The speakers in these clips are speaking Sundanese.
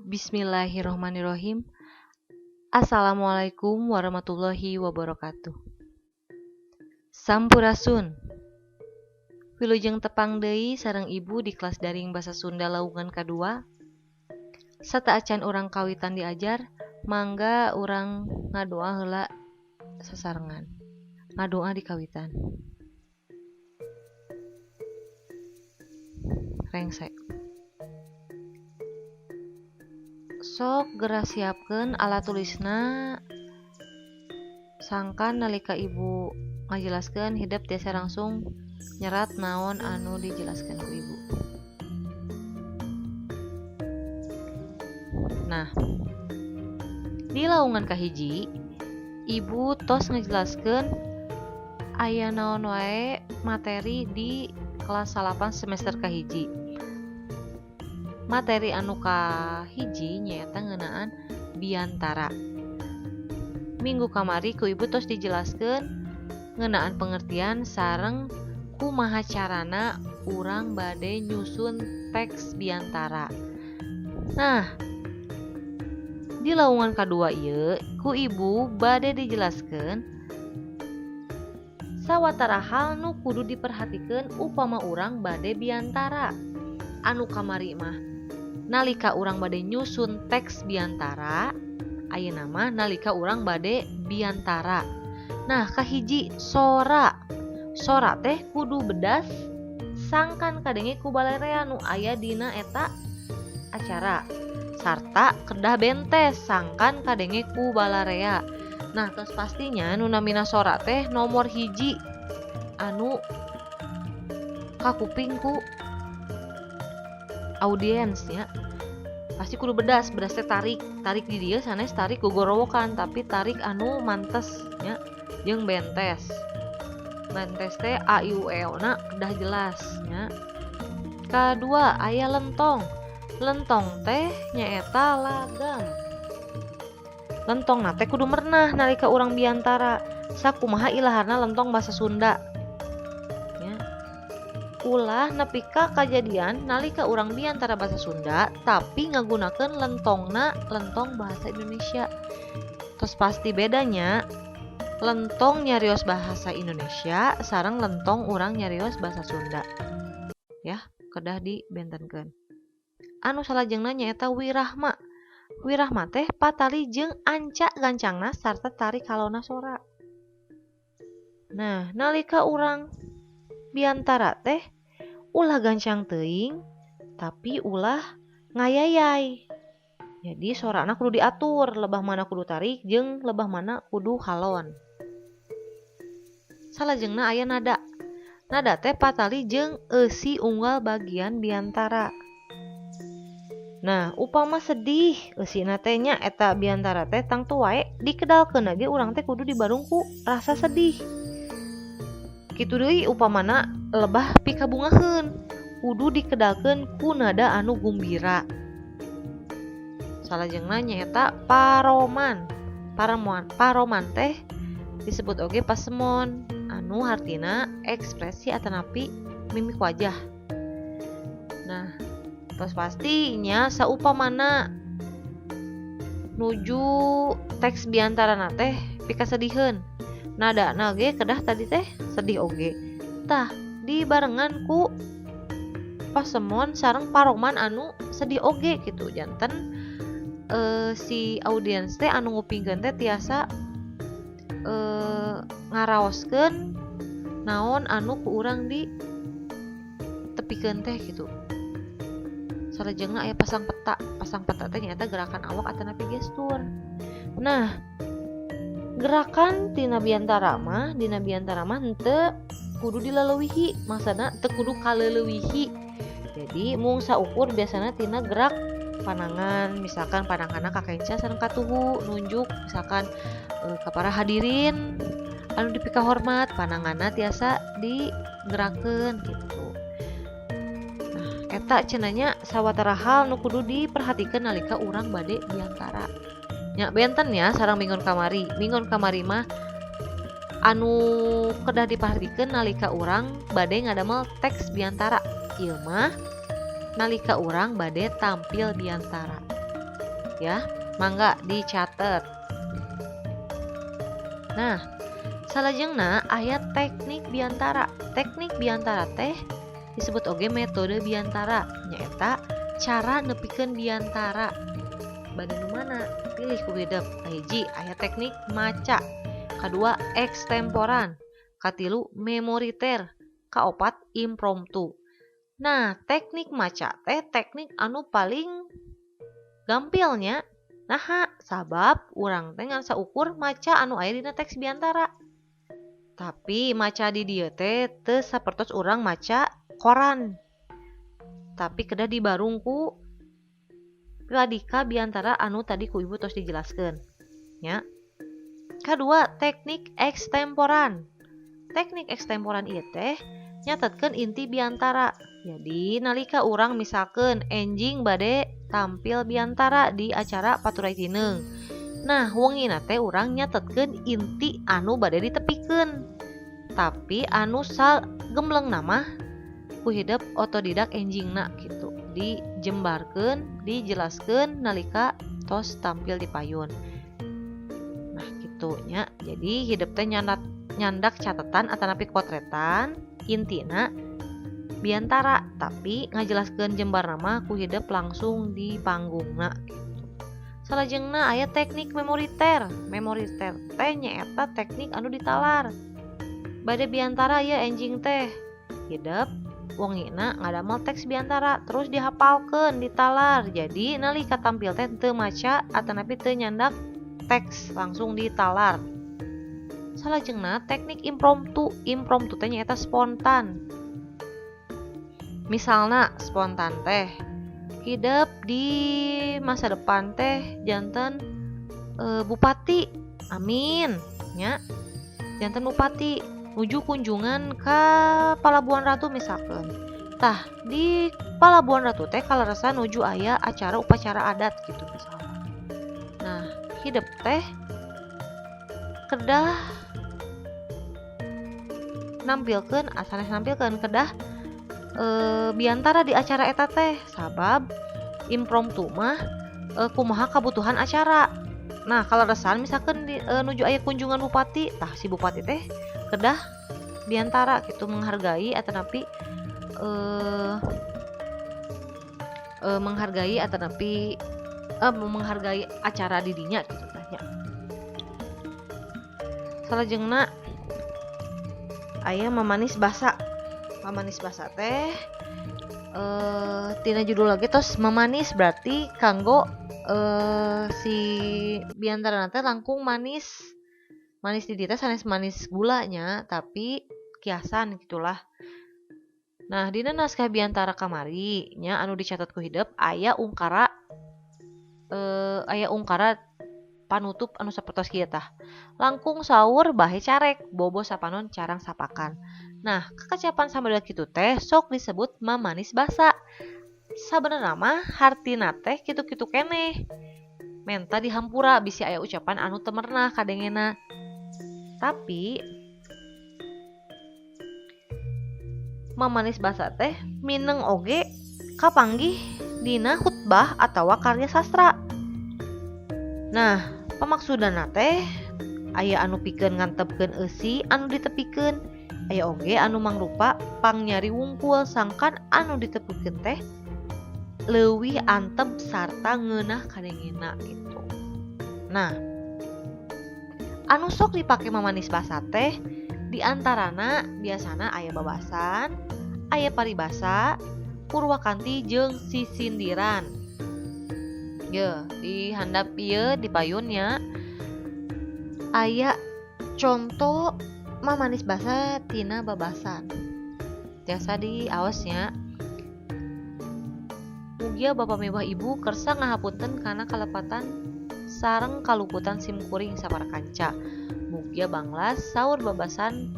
Bismillahirrohmanirrohim. Assalamualaikum warahmatullahi wabarakatuh. Sampurasun. Wilujeng tepang deui sareng ibu di kelas daring Basa Sunda laungan kadua. Sateuacan urang kawitan diajar, mangga urang ngadoa heula sasarengan. Ngadoa di kawitan. Rengse. Sok geura siapkeun alat tulisna sangkan nalika ibu ngajelaskeun hidep tiasa langsung nyerat naon anu dijelaskeun ku ibu. Nah, di laungan kahiji ibu tos ngajelaskeun aya naon wae materi di kelas 8 semester kahiji. Materi anu kahiji nyaeta ngeunaan biantara. Minggu kamari ku ibu tos dijelaskeun ngeunaan pengertian sareng kumaha carana urang bade nyusun teks biantara. Nah, di laungan kadua ieu ku ibu bade dijelaskeun sawatara hal nu kudu diperhatikeun upama urang bade biantara. Anu kamari mah nalika urang bade nyusun teks biantara, ayeuna mah nalika urang bade biantara. Nah, kahiji sora. Sora teh kudu bedas sangkan kadenge ku balerea nu aya dina eta acara. Sarta kedah bentes sangkan kadenge ku balarea. Nah, terus pastinya nu namina sora teh nomor hiji anu kakuping ku audiensnya. Pasti kudu bedas, bedas teh tarik, tarik di dieu sanes tarik gogorowokan tapi tarik anu mantes nya jeung bentes. Bentes teh a i u e o na kedah jelas nya. Kadua aya lentong. Lentong teh nyaeta lagam. Lentongna teh kudu merenah nalika urang biantara. Sakumaha ilaharna lentong basa Sunda. Nya. Ulah nepi ka kajadian nalika urang biantara basa Sunda tapi ngagunakeun lentongna lentong bahasa Indonesia. Terus pasti bedanya lentong nyarios bahasa Indonesia sareng lentong urang nyarios bahasa Sunda. Ya, kedah dibentenkeun. Anu salajengna nyaeta wirahma. Wirahma teh patali jeung anca gancangna sarta tarik halona sora. Nah, nalika urang biantara teh ulah gancang teuing tapi ulah ngayayay. Jadi sorana kudu diatur, lebah mana kudu tarik jeung lebah mana kudu halon. Salajengna aya nada. Nada teh patali jeung eusi unggal bagian biantara. Nah, upama sedih eusina teh nya eta biantara teh tangtu wae dikedalkeun ge urang teh kudu dibarung ku rasa sedih. Kitu deui upamana lebah pikabungaheun kudu dikedalkeun ku nada anu gumbira. Salajengna nyaeta paroman. Paroman teh disebut oge pasemon anu hartina ekspresi atanapi mimik wajah. Nah, terus pastinya saupamana nuju teks biantarana teh pikasediheun. Nadana ge kedah tadi teh sedih oge. Tah, dibarengan ku pasemon sareng paroman anu sedih oge gitu. Janten si audiens teh anu ngupingkeun teh tiasa ngaraoskeun naon anu ku urang di tepikeun teh gitu. Salajengna aya pasang peta. Pasang peta teh nyaeta gerakan awak atanapi gestur. Nah, gerakan tina biantara mah, dina biantara mah henteu kudu dilaleuwihi, maksudna teu kudu kaleulewihi. Jadi mung saukur biasana tina gerak panangan, misalkan pananganna ka kenca sareng katuhu nunjuk misalkan ka para hadirin anu dipikahormat, pananganna tiasa digerakkeun gitu. Nah, eta cenah nya sawatara hal nu kudu diperhatikeun nalika urang bade biantara. Nya benten ya sareng minggon kamari. Minggon kamari mah anu kedah diperhatikeun nalika urang bade ngadamel teks biantara. Ieu mah nalika urang bade tampil biantara. Ya, mangga dicatet. Nah, salajengna aya teknik biantara. Teknik biantara teh disebut oge metode biantara, nyaeta cara nepikeun biantara. Bade nu mana? Pilih ku hidep. Kahiji aya teknik maca, kadua ekstemporan, katilu memoriter, kaopat impromptu. Nah, teknik maca teh teknik anu paling gampilnya. Naha, sabab urang teh ngan saukur maca anu aya dina teks biantara. Tapi maca di dieu teh teu sapertos urang maca koran. Tapi kedah dibarung ku pradika biantara anu tadi ku ibu tos dijelaskeun. Nya. Kadua, teknik ekstemporan. Teknik ekstemporan ieu teh nyatetkeun inti biantara. Jadi nalika urang misalkeun enjing bade tampil biantara di acara Paturai Tineung. Nah, wengina teh urang nyatetkeun inti anu bade ditepikeun. Tapi anu sagemblengna mah ku hidep otodidak enjingna gitu. Dijembarkeun, dijelaskeun nalika tos tampil di payun. Nah, kitu nya. Jadi hidep teh nyandak catatan atanapi kotretan intina biantara, tapi ngajelaskeun jembarna mah ku hidep langsung di panggungna gitu. Salajengna aya teknik memoriter. Memoriter teh nyaeta teknik anu ditalar. Bade biantara ya enjing teh. Hidep wengina ngadamel teks biantara terus dihafalkeun ditalar. Jadi nalika tampil teh teu maca atanapi teu nyandak teks, langsung ditalar. Salajengna teknik impromptu. Impromptu teh nyaeta spontan. Misalna spontan teh hidep di masa depan teh janten bupati. Amin nya. Janten bupati nuju kunjungan ka Palabuhan Ratu misalkan. Tah, di Palabuhan Ratu teh kaleresan nuju aya acara upacara adat gitu misalnya. Nah, hidep teh kedah nampilkeun, asanes nampilkeun, kedah biantara di acara eta teh, sabab impromptu mah kumaha kabutuhan acara. Nah, kaleresan misalkan di, nuju aya kunjungan bupati, tah si bupati teh kedah biantara gitu, menghargai atanapi menghargai atanapi menghargai acara didinya gitu tah nya. Salajengna aya mamanis basa. Mamanis basa teh tina judul lagi tos mamanis, berarti kanggo si biantara teh langkung manis. Manis di dieu teh sanes manis gulanya, tapi kiasan gitulah. Nah, dina naskah biantara kamari nya anu dicatat ku hidep aya ungkara panutup anu sapertos kieu tah. Langkung saur bahe carek, bobo sapanon carang sapakan. Nah, kakacapan samodel kitu teh sok disebut mamanis basa. Sabenerna mah hartina teh kitu-kitu keneh. Menta dihampura bisi aya ucapan anu teu merenah kadengena. Tapi mamanis basa teh mineng oge kapanggih dina khutbah atawa karya sastra. Nah, pamaksudanna teh aya anu pikeun ngantepkeun eusi anu ditepikeun, aya oge anu mangrupa pangnyari wungkul sangkan anu ditepikeun teh leuwih antep sarta ngeunah kadengena gitu. Nah, anu sok dipake mamanis basa teh diantarana biasana aya babasan, aya paribasa, purwakanti jeung sisindiran. Ye, di handap ieu di payunnya aya contoh mamanis basa tina babasan. Tiasa diaos nya. Mugia bapa mewah ibu kersa ngahapunten kana kalepatan sareng kaluputan simkuring sapara kanca. Mugia banglas saur babasan.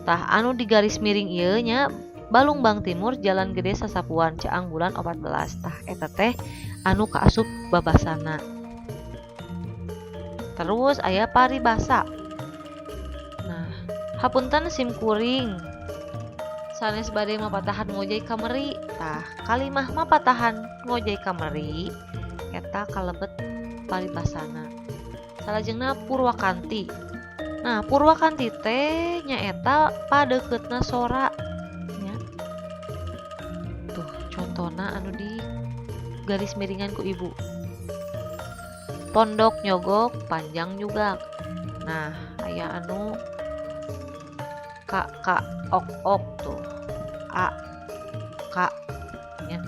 Tah anu di garis miring ieu nya Balungbang Timur Jalan Gede Sasapuan Caang bulan 14. Tah eta teh anu kaasup babasana. Terus aya paribasa. Nah, hapunten simkuring Sanes bade mapatahan ngojay kameri. Tah, kalimah mapatahan ngojay kameri eta kalebet paribasana. Salajengna purwakanti. Nah, purwakanti teh nyaeta padeuketna sora nya. Tuh, contona anu di garis miringan ku ibu. Pondok nyogok, panjang juga. Nah, aya anu k k ok ok tuh. A K nya.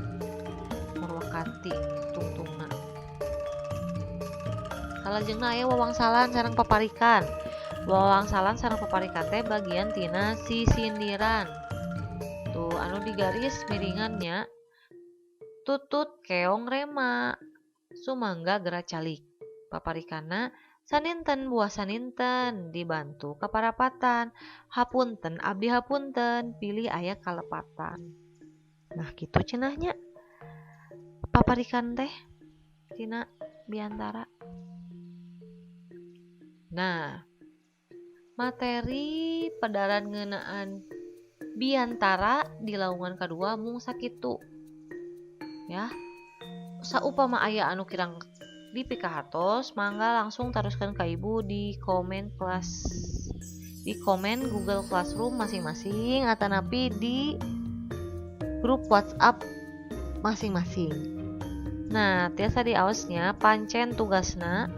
Purwakanti tungtungna. Salajengna aya wawangsalan sareng paparikan. Wawangsalan sareng paparikan teh bagian tina sisindiran. Tuh anu di garis miringannya, tutut keong rema sumangga geura calik. Paparikanna saninten buah saninten dibantu kaparapatan, hapunten abdi hapunten pilih aya kalepatan. Nah, kitu cenah nya paparikan teh tina biantara. Nah, materi pedaran ngeunaan biantara di laungan kadua mung sakitu ya. Saupama aya anu kirang dipikahartos, mangga langsung taroskeun ka ibu di komen kelas, di komen Google Classroom masing-masing atanapi di grup WhatsApp masing-masing. Nah, tiasa diaosnya pancen tugasna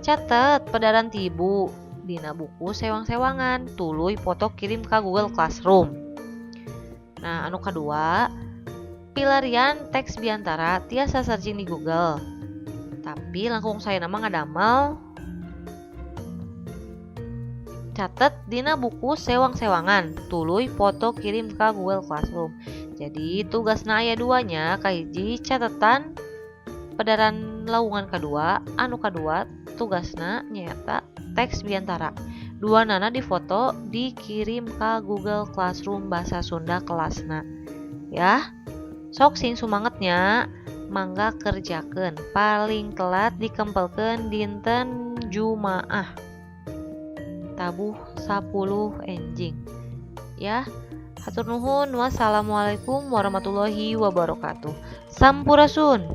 catet pedaran ti ibu dina buku sewang-sewangan, tuluy foto kirim ke Google Classroom. Nah, anu kedua, pilarian teks biantara tiasa searching di Google. Tapi langkung saena mah ngadamel catet dina buku sewang-sewangan, tuluy foto kirim ke Google Classroom. Jadi tugasna aya duanya, kahiji catatan pedaran laungan kedua, anu kedua tugasna nyaeta teks biantara. Dua nana difoto dikirim ke Google Classroom bahasa Sunda kelasna. Ya. Sok sing sumangetnya, mangga kerjakeun, paling telat dikempelkeun dinten Jumaah tabuh 10 enjing ya. Hatur nuhun, wassalamualaikum warahmatullahi wabarakatuh. Sampurasun.